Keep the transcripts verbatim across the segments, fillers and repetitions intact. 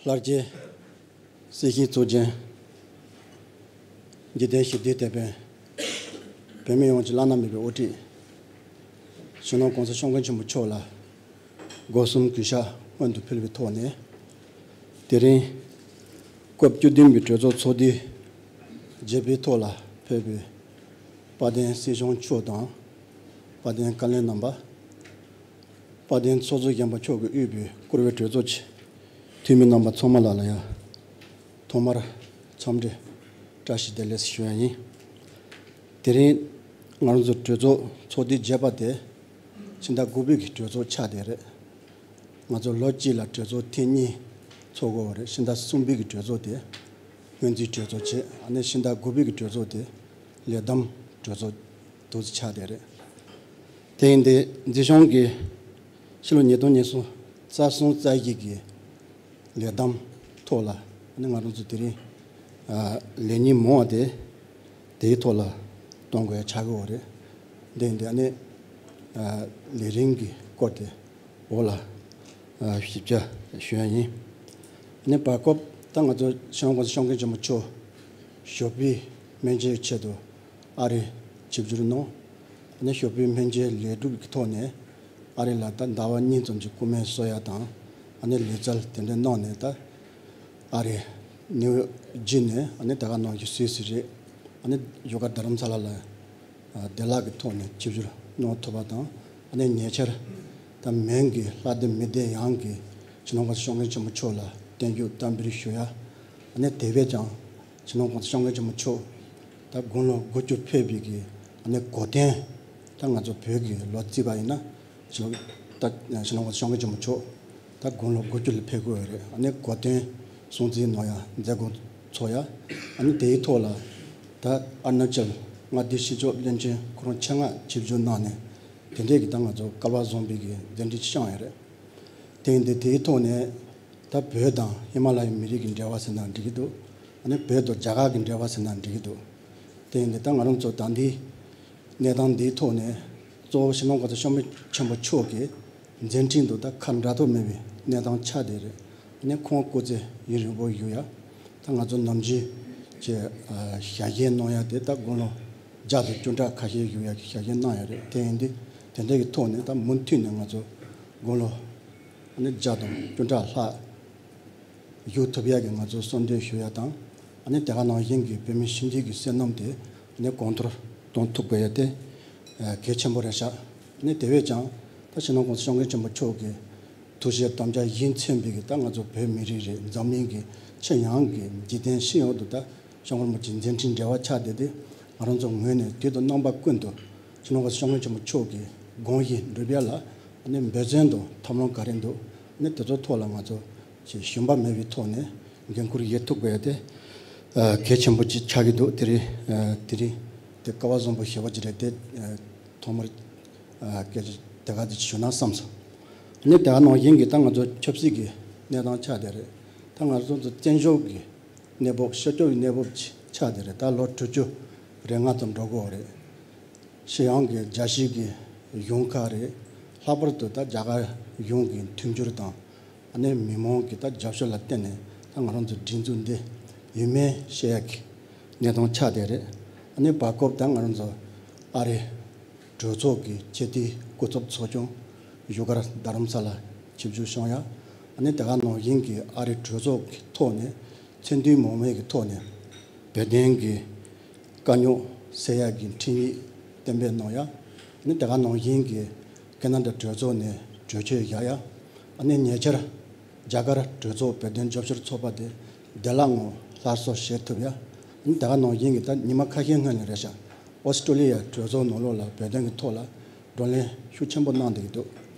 ལྷར་བཅས་སྲིད་ཞིའི་གཙུག་རྒྱན། འཇིག་རྟེན་ཞི་བདེའི་དེད་དཔོན། བོད་མི་ཡོངས་ཀྱི་བླ་ན་མེད་པའི་དབུ་ཁྲིད། སྤྱི་ནོར་༸གོང་ས་༸སྐྱབས་མགོན་ཆེན་པོ་མཆོག་ལ་སྒོ་གསུམ་གུས་ཕྱག་སྔོན་དུ་ཕུལ་བའི་ཐོག་ནས། དེ་རིང་སྐབས་བཅུ་བདུན་པའི་གྲོས་ཚོགས་ཚོགས་དུས་བརྒྱད་པའི་ཐོག་ལ་ཕེབས་པའི་དཔལ་ལྡན་སྲིད་སྐྱོང་མཆོག་དང་། དཔལ་ལྡན་བཀའ་བློན་རྣམ་པ། དཔལ་ལྡན་ཚོགས་གཙོ་སྦྱིན་པ་མཆོག་གིས་དབུས་པའི་བཀུར་འོས་གྲོས་ཚོགས་ཀྱི་འཐུས་མི་རྣམ་པ་ཚང་མ་ལ་ལ་ཡང་ཐོག་མར་འཚམས་འདྲི་བཀྲ་ཤིས་བདེ་ལེགས་ཞུ་ཡ་ཡིན། དེ་རིང་ང་རང་ཚོ་གྲོས་ཚོགས་ཚོགས་དུས་བརྒྱད་པ་དེ་ཕྱི་ཟླ་དགུ་པའི་གི་གྲོས་ཚོགས་ཆགས་བསྡད་རེད། ང་ཚོ་ལོ་གཅིག་ལ་གྲོས་ཚོགས་ཐེངས་གཉིས་ཚོགས་དགོས་པ་རེད། ཕྱི་ཟླ་གསུམ་པའི་གི་གྲོས་ཚོགས་དེ་སྔོན་རྩིས་གྲོས་ཚོགས་བྱས། ཨ་ནི་ཕྱི་ཟླ་དགུ་པའི་གི་གྲོས་ཚོགས་དེ་ལས་བསྡོམས་གྲོས་ཚོགས་འདུག་སེ་ཆགས་བསྡད་རེད། དེ་ཡིན་དུས་འཛིན་སྐྱོང་གི་ཕྱི་ལོ་ཉིས་སྟོང་ཉི་ཤུ་རྩ་གསུམ་རྩ་བཞི་གི་ལས་བསྡོམས་ཐོག་ལ་ཨ་ནི་ང་རང་ཚོ་དེ་རིང་ཨ་ལས་ཉིན་མང་བ་དེ་དེའི་ཐོག་ལ་གཏོང་དགོས་ཡ་ཆགས་ཀྱི་ཡོད་རེད། དེ་ཡིན་དུས་ཨ་ནི་ཨ་ལས་རིམ་གྱི་སྐོར་དེ་འོག་ལ་ཨ་ཞིབ་ཆ་ཞུ་ཡ་ཡིན། ཨ་ནི་བར་སྐབས་ད་ང་ཚོ་སྤྱི་ནོར་༸གོང་ས་༸སྐྱབས་མགོན་ཆེན་པོ་མཆོག་ཞོགས་པའི་སྨན་བཅོས་ཆེད་དུ་ཨ་རི་ཆིབས་བསྒྱུར་གནང་། ཨ་ནི་ཞོགས་པའི་སྨན་བཅོས་ལས་སྒྲུབ་ཀྱི་ཐོག་ནས་ཨ་རི་ལ་ད་ཟླ་བ་གཉིས་ཙམ་གྱི་སྐུ་སྨན་གསོ་ཡ་དང་། ཨ་ནི་ལུས་རྩལ་དེ་འདྲ་གནང་ནས་ད་ཨ་རི་ནིའུ་ཡོག་བརྒྱུད་ནས་ཨ་ནི་ད་ག་ནང་བཞིན་སུད་སི་རེད། ཨ་ནི་བཞུགས་སྒར་རྡ་རམ་ས་ལ་ལ་བདེ་བླག་གི་ཐོག་ནས་ཆིབས་བསྒྱུར་གནང་ཐུབ་པ་དང་། ཨ་ནི་ཉེ་ཆར་ད་མོན་གྱི་ལྷ་སྡེ་མི་སྡེ་ཡོངས་ཀྱིས་སྤྱི་ནོར་༸གོང་ས་༸སྐྱབས་མགོན་ཆེན་པོ་མཆོག་ལ་བརྟན་བཞུགས་བསྟར་འབུལ་ཞུ་ཡ། ཨ་ནི་དེ་བས་ཀྱང་སྤྱི་ནོར་༸གོང་ས་༸སྐྱབས་མགོན་ཆེན་པོ་མཆོག་ད་དགུང་ལོ་དགུ་བཅུ་ཕེབས་པའི་གི་ཨ་ནི་གོ་སྟོན། ད་ང་ཚོ་བོད་ཀྱི་ལོ་རྩིས་པ་ཡིན་ན་ད་སྤྱི་ནོར་༸གོང་ས་༸སྐྱབས་མགོན་ཆེན་པོ་མཆོག་ད་དགུང་ལོ་དགུ་བཅུ་ལ་ཕེབས་དགོས་ཡོད་རེད། ཨ་ནི་གོ་སྟོན་སྲུང་བརྩི་གནང་ཡ་མཛད་སྒོ་ཚོགས་ཡ། ཨ་ནི་དེའི་ཐོག་ལ་ད་ཨ་རུ་ན་ཅལ་མངའ་སྡེའི་སྤྱི་ཁྱབ་བློན་ཆེན་ཁོ་རང་ཆེད་མངགས་ཆིབས་བསྒྱུར་གནང་ནས་དེ་འདྲས་ཀྱི་ད་ང་ཚོ་སྐལ་བ་བཟང་པོའི་གི་གདན་འདྲེན་བསྐྱངས་ཡོད་རེད། དེ་ཡིན་དུས་དེའི་ཐོག་ནས་ད་བོད་དང་ཧི་མ་ལ་ཡའི་མི་རིགས་ཀྱི་འབྲེལ་བ་ཟེར་ན་འགྲིག་གི་འདུག་ཨ་ནི་བོད་དང་རྒྱ་གར་གྱི་འབྲེལ་བ་ཟེར་ན་འགྲིག་གི་འདུག་དེ་ཡིན་དུས་ད་ང་རང་ཚོ་ད་འདི་གནས་སྟངས་འདིའི་ཐོག་ནས་གཙོ་བོ་སྤྱི་ནོར་༸གོང་ས་༸སྐྱབས་མགོན་ཆེན་པོ་མཆོག་གི་མཛད་འཕྲིན་དང་ད་ཁ་འབྲལ་ཐབས་མེད་པའི་གནས་སྟངས་ཆགས་བསྡད་རེད། ཨ་ནི་ཁོང་སྐུ་ཚེ་ཡུན་རིང་པོ་བཞུགས་ཡ། ད་ང་ཚོ་ནམ་རྒྱུན་གྱི་ཨ་ཞལ་བཞེས་གནང་ཡ་དེ་ད་དགུང་ལོ་བརྒྱ་དང་བཅུ་ཕྲག་ཁ་ཤས་བཞུགས་ཡ་གི་ཞལ་བཞེས་གནང་ཡ་རེད། དེ་ཡིན་དུས་དེ་འདྲ་གི་ཐོག་ནས་ད་མུ་མཐུད་ནས་ང་ཚོ་དགུང་ལོ་ཨ་ནི་བརྒྱ་དང་བཅུ་ཕྲག་ལྷག་བཞུགས་ཐུབ་ཡ་གི་ང་ཚོ་གསོལ་འདེབས་ཞུ་ཡ་དང་། ཨ་ནི་དེ་ག་ནང་བཞིན་གྱི་བོད་མི་སྤྱི་འཐུས་ཀྱི་བསོད་ནམས་དེ་ཨ་ནི་གོང་མཐོར་གཏོང་ཐུབ་དགོས་ཡ་དེ་ཨ་གལ་ཆེན་པོ་རེད་ཤག་ཨ་ནི་དེ་བས་ཀྱང་ད་སྤྱི་ནོར་༸གོང་ས་༸སྐྱབས་མགོན་ཆེན་པོ་མཆོག་གི་ཐུགས་བཞེད་དམ་བཅའ་བཞིན་མཚོན་པའི་གི་ད་ང་ཚོ་བོད་མི་རིགས་རེད། འཛམ་གླིང་གི་ཁྱོན་ཡོངས་ཀྱི་འཇིག་རྟེན་སྤྱི་ཡོངས་དུ་ད་སྐྱབས་མགོན་རིན་པོ་ཆེའི་མཛད་འཕྲིན་འབྲེལ་བ་ཆགས་བསྡད་དེ། ང་རང་ཚོ་ངོས་ནས་དུས་དང་རྣམ་པ་ཀུན་ཏུ་སྤྱི་ནོར་༸གོང་ས་༸སྐྱབས་མགོན་ཆེན་པོ་མཆོག་གི་དགོངས་གཞི་འགྲུབ་ཡ་ལ་ཨ་ནི་འབད་བརྩོན་དང་ཐབས་ལམ་ག་རེ་འདུག་ཨ་ནི་དེ་ཚོ་ཐོག་ལ་ང་ཚོ་ཞུམ་པ་མེད་པའི་ཐོག་ནས་འགན་འཁུར་བཞེས་ཐུབ་དགོས་ཡ་དེ་ཨ་གལ་ཆེན་པོ་ཅིག་ཆགས་ཀྱི་འདུག་དེ་རིང་ཨ་དེ་རིང་དེ་སྐལ་བ་བཟང་པོ་ཞེ་པོ་ཅིག་རེད་དེ། ཨ་ཐོག་མར་ཨ་སྐད་ཆ་དེ་ག་དེ་ཞུ་ན་བསམ་སོང་། ཨ་ནི་དེ་ག་ནང་བཞིན་གྱི་ད་ང་ཚོ་ཆབ་སྲིད་ཀྱི་གནས་སྟངས་ཆགས་བསྡད་རེད། ད་ང་ཚོ་ཚོ་བཙན་བྱོལ་གྱི་གནས་བབ་ཤོར་སྐྱོད་ཀྱི་གནས་བབ་ཅིག་ཆགས་བསྡད་རེད། ད་ལོ་དྲུག་ཅུ་རེ་ལྔ་ཙམ་འགྲོ་གི་ཡོད་རེད། སྤྱི་ཡོངས་ཀྱི་རྒྱལ་སྤྱིའི་གི་གཞུང་ཁག་རེད། ལྷག་པར་དུ་ད་རྒྱ་གར་གཞུང་གི་མཐུན་འགྱུར་དང་། ཨ་ནི་མི་མང་གི་ད་རྒྱབ་སྐྱོར་ལ་བརྟེན་ནས་ད་ང་རང་ཚོ་སྒྲིག་འཛུགས་འདི་ཡུན་མེད་བཤད་ཡག་གི་གནས་སྟངས་ཆགས་བསྡད་རེད། ཨ་ནི་བར་སྐབས་ད་ང་རང་ཚོ་ཨ་རི་གྲོས་ཚོགས་ཀྱི་ཆེས་མཐོའི་སྐུ་ཚབ་ཚོགས་ཆུང་བཞུགས་སྒར་རྡ་རམ་ས་ལ་ཆིབས་བསྒྱུར་བྱུང་ཡ། ཨ་ནི་དེ་ག་ནང་བཞིན་གྱི་ཨ་རི་གྲོས་ཚོགས་ཀྱི་ཐོག་ནས་མཚན་ཐོའི་མང་མོས་ཀྱི་ཐོག་ནས་བོད་དོན་གྱི་དཀའ་རྙོག་སེལ་ཡག་གི་འཕྲིན་ཡིག་གཏན་འབེབས་གནང་ཡ། ཨ་ནི་དེ་ག་ནང་བཞིན་གྱི་ཁེ་ན་ཌ་གྲོས་ཚོགས་ནས་གྲོས་ཆོད་བཞག་ཡ། ཨ་ནི་ཉེ་ཆར་རྒྱ་གར་གྲོས་ཚོགས་བོད་དོན་རྒྱབ་སྐྱོར་ཚོགས་པ་དེ་བདེ་བླག་ངང་སླར་གསོ་བྱེད་ཐུབ་ཡ། ཨ་ནི་དེ་ག་ནང་བཞིན་གྱི་ད་ཉི་མ་ཁ་ཤས་སྔོན་ནས་རེད་ཤག་ཨོ་སི་ཀྲོ་ལི་ཡ་གྲོས་ཚོགས་ནང་ལོགས་ལ་བོད་དོན་གྱི་ཐོག་ལ་བགྲོ་གླེང་ཤུགས་ཆེན་པོ་གནང་བསྡད་ཀྱི་འདུག་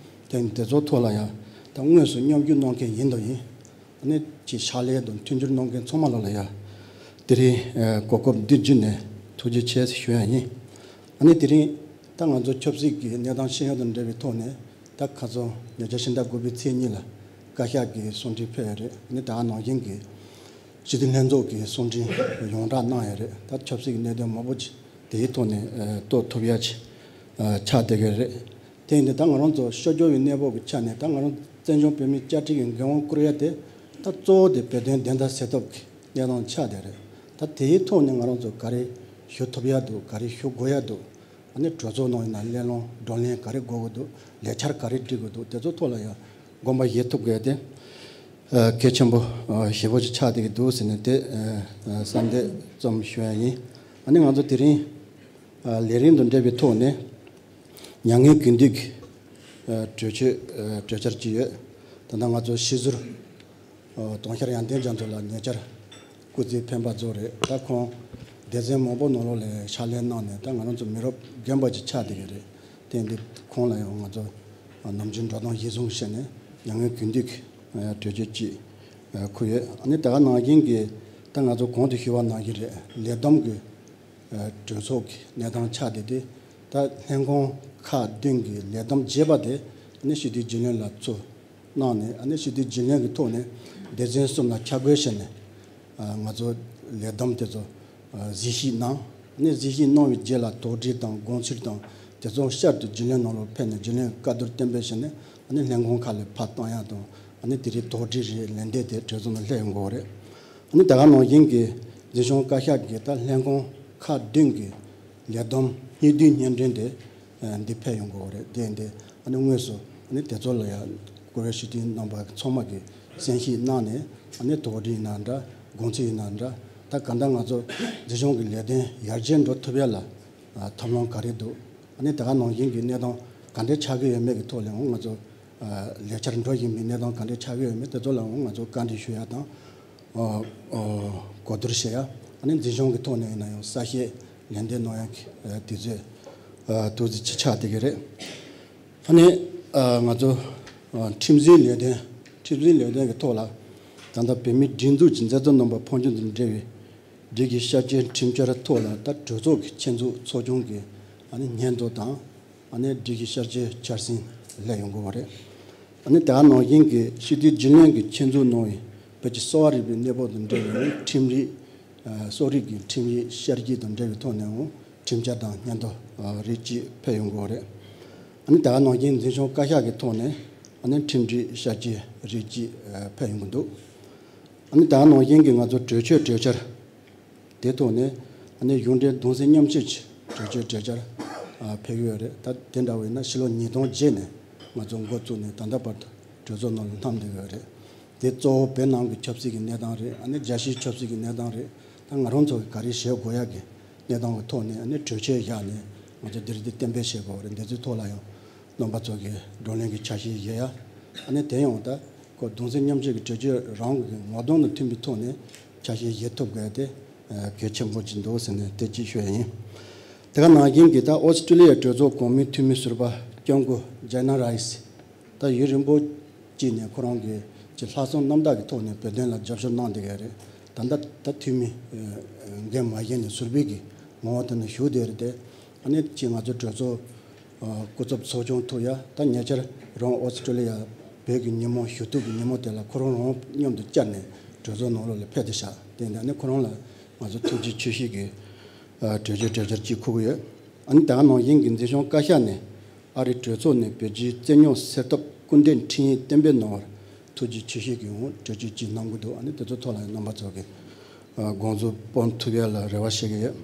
དེ་དེ་ཚོ་ཐོག་ལ་ཡང་ད་དངོས་སུ་མཉམ་ཞུགས་གནང་མཁན་ཡིན་དང་ཡིན། ཨ་ནི་ཅིག་ཕྱག་ལས་དང་མཐུན་འགྱུར་གནང་མཁན་ཚང་མ་ལ་ལ་ཡ་དེ་རིང་ཨ་གོ་སྐབས་འདི་བརྒྱུད་ནས་ཐུགས་རྗེ་ཆེ་ཞུ་ཡ་ཡིན། ཨ་ནི་དེ་རིང་ད་ང་ཚོ་ཆབ་སྲིད་ཀྱི་གནས་སྟངས་ཤེས་ཡོན་དང་འབྲེལ་བའི་ཐོག་ནས་ད་ཁ་སང་ཉེ་ཆར་ཕྱི་ཟླ་དགུ་པའི་ཚེས་གཉིས་ལ་བཀའ་ཤག་གི་གསུང་འཕྲིན་ཕེབས་ཡོད་རེད། ཨ་ནི་ད་ག་ནང་བཞིན་གྱི་སྤྱི་འཐུས་ལྷན་ཚོགས་ཀྱི་གསུང་འཕྲིན་ཡོངས་བསྒྲགས་གནང་ཡོད་རེད། ད་ཆབ་སྲིད་ཀྱི་གནད་དོན་མང་པོ་ཅིག་དེའི་ཐོག་ནས་ཨ་རྟོགས་ཐུབ་ཡ་ཅིག་ཨ་ཆགས་བསྡད་ཀྱི་རེད། དེ་ཡིན་དུས་ད་ང་རང་ཚོ་ཤོར་སྐྱོད་ཀྱི་གནས་བབ་ཀྱི་ཆ་ནས་ད་ང་རང་བཙན་བྱོལ་བོད་མིའི་བཅའ་ཁྲིམས་ཀྱི་འགན་དབང་བསྐུར་ཡ་དེ་ ད་གཙོ་བོ་དེ་བོད་དོན་བདེན་མཐའ་གསལ་ཐབས་ཀྱི་གནས་སྟངས་ཆགས་བསྡད་རེད། ད་དེའི་ཐོག་ནས་ང་རང་ཚོ་ག་རེ་ཞུ་ཐུབ་ཡ་འདུག་ག་རེ་ཞུ་དགོས་ཡ་འདུག་ཨ་ནི་གྲོས་ཚོགས་ནང་ཡིན་ན་གླེང་སློང་བགྲོ་གླེང་ག་རེ་དགོས་ཀྱི་འདུག་ལས་འཆར་ག་རེ་སྒྲིག་དགོས་འདུག་དེ་ཚོ་ཐོག་ལ་ཡང་དགོངས་པ་བཞེས་ཐུབ་དགོས་དེ་ཨ་གལ་ཆེན་པོ་ཨ་ཞེ་པོ་ཅིག་ཆགས་བསྡད་ཀྱི་འདུག་ཟེར་ནས་དེ་ཨ་ཨ་གསལ་འདེབས་ཙམ་ཞུ་ཡ་ཡིན། ཨ་ནི་ང་ཚོ་དེ་རིང་ཨ་ལས་རིམ་དང་འབྲེལ་བའི་ཐོག་ནས་མྱ་ངན་གུས་འདུད་ཀྱི་ཨ་གྲོས་ཆོད་ཨ་གྲོས་འཆར་ཅིག་ཡོད། ད་ལྟ་ང་ཚོ་སྤྱི་ཟུར་ཨ་དུང་ཤར་ཡང་སྟེང་རྒྱ་མཚོ་ལགས་ཉེ་ཆར་སྐུ་ཚེ་འཕེན་པ་རྫོགས་རེད། ད་ཁོང་སྡེ་ཚན་མང་པོ་ནང་ལོགས་ལ་ཕྱག་ལས་གནང་ནས་ད་ང་རང་ཚོ་མི་རབས་རྒན་པ་ཅིག་ཆགས་བསྡད་ཀྱི་རེད། དེ་འདི་ཁོང་ལ་ཡང་ང་ཚོ་ནམ་རྒྱུན་འགྲོ་སྟངས་གཞིར་བཟུང་བྱས་ནས་མྱ་ངན་གུས་འདུད་ཀྱི་གྲོས་ཆོད་ཅིག་འཁུར་ཡོད། ཨ་ནི་ད་ག་ནང་བཞིན་གྱི་ད་ང་ཚོ་གོང་དུ་ཞུས་པ་ནང་བཞིན་རེད། ལས་བསྡོམས་ཀྱི་གྲོས་ཚོགས་ཀྱི་གནས་སྟངས་ཆགས་བསྡད་དེ། ད་ལྷན་ཁང་ཁག་བདུན་གྱི་ལས་བསྡོམས་རྒྱས་པ་དེ་ཨ་ནི་སྤྱི་འཐུས་རྒྱུན་ལས་ལ་ཚུར་གནང་ནས། ཨ་ནི་སྤྱི་འཐུས་རྒྱུན་ལས་ཀྱི་ཐོག་ནས་སྡེ་ཚན་གསུམ་ལ་ཁྱབ་བགོས་བྱས་ནས་ང་ཚོ་ལས་བསྡོམས་དེ་ཚོ་གཟིགས་ཞིབ་གནང་། ཨ་ནི་གཟིགས་ཞིབ་གནང་བའི་རྗེས་ལ་དོགས་འདྲི་དང་དགོངས་ཚུལ་དང་དེ་ཚོ་བསྐྱར་དུ་རྒྱུན་ལས་ནང་ལ་ཕེབས་ནས་རྒྱུན་ལས་བཀའ་བསྡུར་གཏན་འབེབས་བྱས་ནས་ཨ་ནི་ལྷན་ཁང་ཁག་ལ་ཕར་བཏང་ཡ་དང་། ཨ་ནི་དེ་རིང་དོགས་འདྲི་རེད། ལན་འདེབས་དེ་གྲོས་ཚོགས་ནང་སླེབས་ཡོང་གི་ཡོད་རེད། ཨ་ནི་ད་ག་ནང་བཞིན་གྱི་འཛིན་སྐྱོང་བཀའ་ཤག་གིས་ད་ལྷན་ཁང་ཁག་བདུན་གྱི་ལས་བསྡོམས་སྙིང་བསྡུས་སྙན་སྒྲོན་དེ་ཨ་འདི་ཕེབས་ཡོང་གི་ཡོད་རེད། དེ་འདི་ཨ་ནི་དངོས་སུ་ཨ་ནི་དེ་ཚོ་ལ་ཡང་བཀུར་འོས་སྤྱི་འཐུས་རྣམ་པ་ཚང་མ་གིས་གསན་ཞིབ་གནང་ནས། ཨ་ནི་དོགས་འདྲི་ཡིན་ན་འདྲ། དགོངས་ཚུལ་ཡིན་ན་འདྲ། ད་གང་ལྟར་ང་ཚོ་འཛིན་སྐྱོང་གི་ལས་དོན་ཡར་རྒྱས་འགྲོ་ཐུབ་ཡ་ལ་ཨ་ཐབས་ལམ་ག་རེ་འདུག་ཨ་ནི་ད་ག་ནང་བཞིན་གྱི་གནས་སྟངས་ག་འདྲ་ཆགས་ཀྱི་ཡོད་མེད་ཀྱི་ཐོག་ལ་འོང་ང་ཚོ་ཨ་ལས་འཆར་འགྲོ་བཞིན་པའི་གནས་སྟངས་ག་འདྲ་ཆགས་ཀྱི་ཡོད་མེད་དེ་ཚོ་ལ་འོང་ང་ཚོ་བཀའ་འདྲི་ཞུ་ཡ་དང་། ཨ་ཨ་གོ་བསྡུར་བྱེད་ཡ། ཨ་ནི་འཛིན་སྐྱོང་གི་ཐོག་ནས་ཡིན་ན་ཡང་གསལ་བཤད་ལན་འདེབས་གནང་ཡ་གི་ཨ་དུས་ཚོད་ཨ་ཏོག་ཙམ་ཅིག་ཆགས་བསྡད་ཀྱི་རེད། ཨ་ནི་ཨ་ང་ཚོ་ཨ་ཁྲིམས་འཛིན་ལས་དོན། ཁྲིམས་འཛིན་ལས་དོན་གྱི་ཐོག་ལ་ད་ལྟ་བོད་མིའི་སྒྲིག་འཛུགས་ཀྱི་མཛད་གཙོ་རྣམ་པ་ཕོན་ཆེན་དང་འབྲེལ་བའི་སྒྲིག་གཞི་བསྐྱར་བཅོས་ཁྲིམས་འཆར་ཐོག་ལ་ད་གྲོས་ཚོགས་ཀྱི་ཆེད་འཛུགས་ཚོགས་ཆུང་གི་ཨ་ནི་སྙན་ཐོ་དང་། ཨ་ནི་སྒྲིག་གཞི་བསྐྱར་བཅོས་འཆར་ཟིན་སླེབས་ཡོང་གི་ཡོད་རེད། ཨ་ནི་དེ་ག་ནང་བཞིན་གྱི་སྤྱི་འཐུས་རྒྱུན་ལས་ཀྱིས་ཆེད་འཛུགས་གནང་བའི་བོད་ཀྱི་གསོ་བ་རིག་པའི་གནས་བབ་དང་འབྲེལ་བའི་ཁྲིམས་རིག་ཨ་གསོ་རིག་གི་ཁྲིམས་ཡིག་བསྐྱར་བཅོས་དང་འབྲེལ་བའི་ཐོག་ནས་འོང་ཁྲིམས་འཆར་དང་སྙན་ཐོ་ཨ་རིགས་གཅིག་ཕེབས་ཡོང་གི་ཡོད་རེད། ཨ་ནི་ད་ག་ནང་བཞིན་འཛིན་སྐྱོང་བཀའ་ཤག་གི་ཐོག་ནས་ཨ་ནི་ཁྲིམས་སྒྲིག་བསྐྱར་བཅོས་རིགས་གཅིག་ཨ་ཕེབས་ཡོང་གི་འདུག་ཨ་ནི་ད་ག་ནང་བཞིན་གྱི་ང་ཚོ་གྲོས་ཆོད་གྲོས་འཆར་དེ་ཐོག་ནས་ཨ་ནི་གཞུང་འབྲེལ་གདུང་སེམས་མཉམ་སྐྱེད་ཀྱི་གྲོས་ཆོད་གྲོས་འཆར་ཨ་ཕེབས་ཡོད་རེད། ད་དེ་འདྲ་བས་ན་ཕྱི་ལོ་ཉིས་སྟོང་བརྒྱད་ནས་ང་ཚོ་འགོ་བཙུགས་ནས་ད་ལྟ་བར་དུ་གྲོས་ཚོགས་ནང་ལ་བསྣམས་བསྡད་ཡོད་རེད། དེ་གཙོ་བོ་བོད་ནང་གི་ཆབ་སྲིད་ཀྱི་གནས་སྟངས་རེད། ཨ་ནི་རྒྱལ་སྤྱིའི་ཆབ་སྲིད་ཀྱི་གནས་སྟངས་རེད། ད་ང་རང་ཚོ་གིས་ག་རེ་བྱེད་དགོས་ཡ་གི་གནས་སྟངས་ཀྱི་ཐོག་ནས་ཨ་ནི་གྲོས་ཆོད་བཞག་ནས་ང་ཚོ་འདིར་འདི་གཏན་འབེབས་བྱེད་དགོས་རེད། འདི་ཚོའི་ཐོག་ལ་ཡང་རྣམ་པ་ཚོ་གིས་བགྲོ་གླེང་གི་ཆ་ཤས་བཞེས་ཡ། ཨ་ནི་དེ་ཡང་ད་ཁོ་གདུང་སེམས་མཉམ་སྐྱེད་ཀྱི་གྲོས་ཆོད་རང་གི་ངོ་གདོང་དང་མཐུན་པའི་ཐོག་ནས་ཆ་ཤས་བཞེས་ཐུབ་དགོས་དེ་གལ་ཆེན་པོ་ཅིག་འདུག་ཟེར་ནས་དེ་གཅིག་ཤོད་ཡ་ཡིན། དེ་ག་ནང་བཞིན་གྱི་ད་ཨོ་སི་ཀྲི་ལི་ཡའི་གྲོས་ཚོགས་གོང་མའི་འཐུས་མི་ཟུར་པ་སྐྱབས་མགོན་ཇཱི་ན་རའི་སི། ད་ཡུན་རིང་པོ་གཅིག་ནས་ཁོ་རང་གི་ཅིག་ལྷག་བསམ་རྣམ་དག་གི་ཐོག་ནས་བོད་དོན་ལ་རྒྱབ་སྐྱོར་གནང་བསྡད་ཡོད་རེད། ད་ལྟ་ད་འཐུས་མི་ཨ་འགན་མ་བཞེས་ནས་ཟུར་པའི་གི་ངོ་བོ་དེ་ནས་བཞུགས་བསྡད་ཡོད་རེད་དེ། ཨ་ནི་ཅིག་ང་ཚོ་གྲོས་ཚོགས་ཨ་སྐུ་ཚབ་ཚོགས་ཆུང་ཐུག་ཡ། ད་ཉེ་ཆར་རང་ཨོ་སི་ཀྲི་ལི་ཡ་བོད་ཀྱི་ཉིན་མོ་ཞུ་གཏུག་གི་ཉིན་མོ་དེ་ལ་ཁོ་རང་རང་མཉམ་དུ་བཅར་ནས་གྲོས་ཚོགས་ནང་ལོགས་ལ་ཕེབས་ཏེ་བཞག་དེ་འདྲ་ནི་ཁོ་རང་ལ་ང་ཚོ་ཐུགས་རྗེ་ཆེ་ཞུ་གི་ཨ་གྲོས་ཆོད་གྲོས་འཆར་གཅིག་འཁུར་གི་ཡོད། ཨ་ནི་ད་ག་ནང་བཞིན་གྱི་འཛིན་སྐྱོང་བཀའ་ཤག་ནས་ཨ་རིའི་གྲོས་ཚོགས་ནས་བོད་རྒྱའི་རྩོད་རྙོག་སེལ་ཐབས་སྐུལ་འདེད་འཕྲིན་ཡིག་གཏན་འབེབས་གནང་བར་ཐུགས་རྗེ་ཆེ་ཞུས་ཀྱི་འོང་གྲོས་ཆོད་ཅིག་གནང་གི་འདུག་ཨ་ནི་དེ་ཚོ་ཐོག་ལ་ཡང་རྣམ་པ་ཚོ་གི་ཨ་དགོངས་ཚུལ་སྤོང་ཐུབ་ཡ་ལ་རེ་བ་བྱེད་ཀྱི་ཡོད།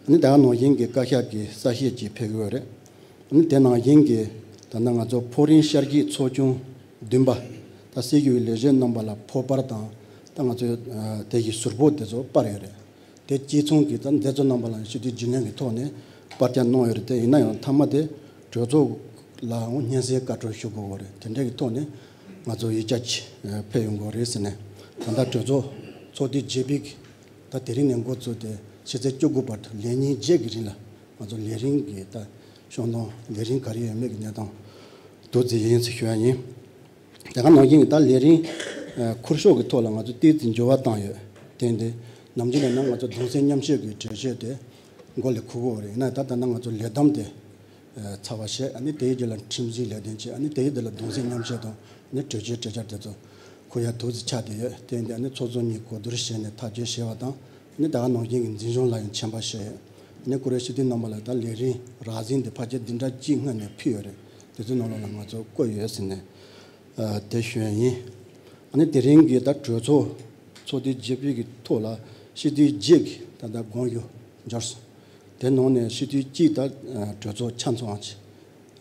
ཨ་ནི་ད་ག་ནང་བཞིན་གྱི་བཀའ་ཤག་གི་གསལ་བཤད་ཅིག་ཕེབས་ཀྱི་ཡོད་རེད། ཨ་ནི་དེ་ནང་བཞིན་གྱི་ད་ལྟ་ང་ཚོ་ཕོགས་རིན་བསྐྱར་སྒྲིག་ཚོགས་ཆུང་བདུན་པ་ད་སྲིད་ཞུ་བའི་ལས་བྱེད་རྣམ་པ་ལ་ཕོགས་འབར་དང་ད་ང་ཚོའི་ཨ་དེ་གི་ཟུར་ཕོགས་དེ་ཚོ་སྤར་ཡོད་རེད། དེ་གཅིག་མཚུངས་ཀྱིས་ད་མཛད་གཙོ་རྣམ་པ་ལ་སྤྱི་འཐུས་རྒྱུན་ལས་ཀྱི་ཐོག་ནས་སྤར་རྒྱག་གནང་ཡོད་རེད་དེ། ཡིན་ན་ཡང་མཐའ་མ་དེ་གྲོས་ཚོགས་ལའང་སྙན་སེང་བཀའ་འཁྲོལ་ཞུ་དགོས་ཀྱི་རེད། དེ་འདྲ་གི་ཐོག་ནས་ང་ཚོ་ཡིག་ཆ་ཅིག་ཕེབས་ཡོང་གི་རེད་ཟེར་ནས། ད་ལྟ་གྲོས་ཚོགས་ཚོགས་དུས་བརྒྱད་པའི་ད་དེ་རིང་ནས་འགོ་བཙུགས་ཏེ་ཕྱི་ཚེས་བཅུ་དགུ་བར་དུ་ལས་ཉིན་བརྒྱད་ཀྱི་རིང་ལ་ང་ཚོ་ལས་རིམ་གྱི་ད་ཤོང་སྟངས་ལས་རིམ་ག་རེ་ཡོད་མེད་ཀྱི་གནས་སྟངས་འདུག་ཟེར་ཡིན་ཟེར་ཞུ་ཡ་ཡིན། དེ་ག་ནང་བཞིན་གྱི་ད་ལས་རིམ་ཨ་འཁུར་ཕྱོགས་ཀྱི་ཐོག་ལ་ང་ཚོ་ཏོག་ཙམ་འགྱུར་བ་བཏང་ཡོད། དེ་འདི་ནམ་རྒྱུན་ནས་ན་ང་ཚོ་གདུང་སེམས་མཉམ་སྐྱེད་ཀྱི་གྲོས་ཆོད་དེ་མགོ་ལ་འཁུར་གྱི་ཡོད་རེད། ཡིན་ན་ད་ད་ལྟ་ང་ཚོ་ལས་བསྡོམས་དེ་ཨ་ཚར་བ་བྱས། ཨ་ནི་དེའི་རྗེས་ལ་ཁྲིམས་འཛིན་ལས་དོན་བྱས། ཨ་ནི་དེའི་རྗེས་ལ་གདུང་སེམས་མཉམ་སྐྱེད་དང་ཨ་ནི་གྲོས་ཆོད་གྲོས་འཆར་དེ་ཚོ་འཁུར་ཡ་ཏོག་ཙམ་ཆགས་བསྡད་ཡོད། དེ་འདི་ཨ་ནི་ཚོགས་གཙོ་གཉིས་གོ་བསྡུར་བྱས་ནས་ཐག་གཅོད་བྱས་པ་དང་། ཨ་ནི་ད་ག་ནང་བཞིན་གྱི་འཛིན་སྐྱོང་ལ་ཡང་མཆན་པ་བཞག་ཡོད། ཨ་ནི་བཀུར་འོས་སྤྱི་འཐུས་རྣམ་པ་ལ་ད་ལས་རིམ་རགས་ཟིན་དེ་ཕལ་ཆེར་འདི་འདྲ་གཅིག་སྔོན་ནས་ཕུལ་ཡོད་རེད། དེ་ཚོའི་ནང་ལོགས་ལ་ང་ཚོ་བཀོད་ཡོད་ཟེར་ནས་ཨ་དེ་ཞུ་ཡ་ཡིན། ནི་དེ་རིང་གི་ད་གྲོས་ཚོགས་ཚོགས་དུས་བརྒྱད་པའི་གི་ཐོག་ལ་སྤྱི་འཐུས་བརྒྱད་ཀྱི་ད་ལྟ་དགོངས་ཞུ་འབྱོར་སོང་། དེ་ནང་ནས་སྤྱི་འཐུས་གཅིག་ད་གྲོས་ཚོགས་ཆ་ཚང་ཨ་ཅི།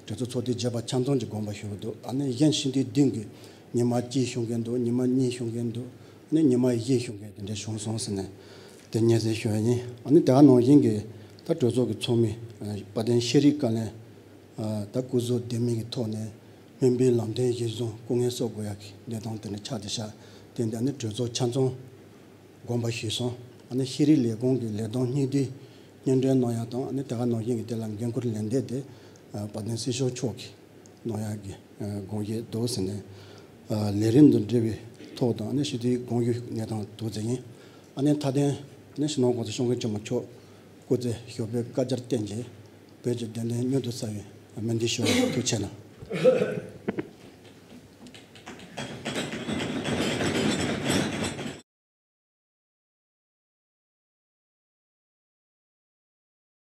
གྲོས་ཚོགས་ཚོགས་དུས་བརྒྱད་པ་ཆ་ཚང་གི་དགོངས་པ་ཞུ་གི་འདུག་ཨ་ནི་གཞན་སྤྱི་འཐུས་བདུན་གྱིས་ཉི་མ་གཅིག་ཞུ་མཁན་འདུག་ཉི་མ་གཉིས་ཞུ་མཁན་འདུག་ཨ་ནི་ཉི་མ་བཞི་ཞུ་མཁན་དེ་འདྲ་བྱུང་སོང་ཟེར་ནས་དེ་སྙན་སེང་ཞུ་ཡ་ཡིན། ཨ་ནི་དེ་ག་ནང་བཞིན་གྱི་ད་གྲོས་ཚོགས་ཀྱི་ཚོགས་མི་ཨ་དཔལ་ལྡན་ཤེས་རིག་བཀའ་བློན་ཨ་ད་སྐུ་གཟུགས་བདེ་མིན་གྱི་ཐོག་ནས་སྨན་པའི་ལམ་སྟོན་གཞིར་བཟུང་སྐུ་ངལ་གསོ་དགོས་ཡ་གི་གནས་སྟངས་དེ་འདྲ་ཆགས་བསྡད་ཤག་དེ་འདྲ་ཨ་ནི་གྲོས་ཚོགས་ཆ་ཚང་དགོངས་པ་ཞུས་སོང་། ཨ་ནི་ཤེས་རིག་ལས་ཁུངས་ཀྱི་ལས་དོན་སྙིང་བསྡུས་སྙན་སྒྲོན་གནང་ཡག་དང་ཨ་ནི་དེ་ག་ནང་བཞིན་གྱི་དེ་ལ་འགན་འཁུར་ལེན་འདོད་དེ་ཨ་དཔལ་ལྡན་སྲིད་སྐྱོང་མཆོག་གིས་གནང་ཡག་གི་ཨ་དགོངས་བཞེས་འདུག་ཟེར་ནས་ཨ་ལས་རིམ་དང་འབྲེལ་བའི་ཐོག་དང་ཨ་ནི་སྤྱི་འཐུས་དགོངས་ཞུ་གནང་སྟངས་འདུག་ཟེར་ཡིན། ཨ་ནི་མཐའ་དོན་ཨ་ནི་སྤྱི་ནོར་གོང་ས་སྐྱབས་མགོན་ཆེན་པོ་མཆོག་སྐུ་ཚེ་ཞབས་པད་བསྐལ་བརྒྱར་བརྟན་ཅིང་བོད་ཀྱི་བདེན་དོན་མྱུར་དུ་གསལ་བའི་སྨོན་འདུན་ཞུ། ཐུགས་རྗེ་གནང་།